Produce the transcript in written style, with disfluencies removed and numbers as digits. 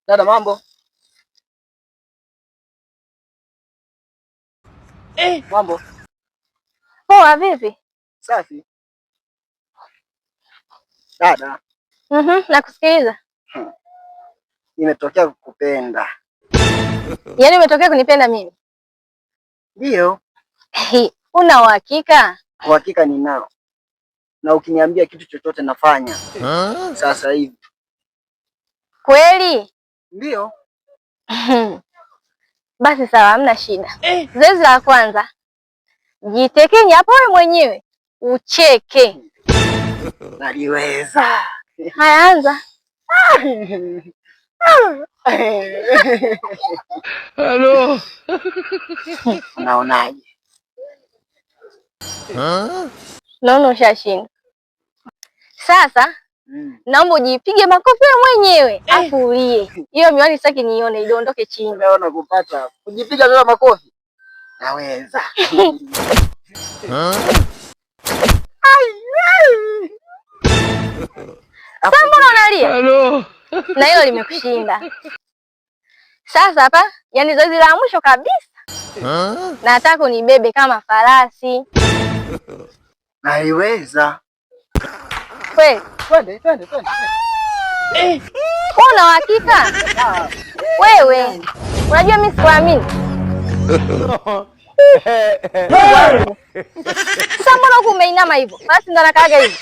Dada, mambo? Eh. Mambo? Poa, vipi? Safi. Dada. Nakusikiliza. Nimetokea kukupenda. Yaani umetokea kunipenda mimi? Ndio. Una uhakika? Uhakika ninao, na ukiniambia kitu chochote nafanya sasa hivi. Kweli? Ndio. Basi sawa, hamna shida. Zoezi la kwanza, jitekenye hapo wewe mwenyewe ucheke. Naliweza. Haya, anza. Halo. Unaonaje? Naona ushashinda. Sasa naomba ujipige makofi wewe mwenyewe afu ulie. Hiyo miwani sitaki nione, idondoke chini. Naona kupata kujipiga tena makofi naweza. Sasa mbona unalia? Halo. Na hilo limekushinda. Sasa hapa, yani zoezi la mwisho kabisa. Nataka unibebe kama farasi. Naiweza. Kweli? Twende, twende, twende. Una uhakika? Wewe, unajua mimi sikuamini. Sasa mbona huku umeinama hivyo? Basi ndo nakaaga hivi.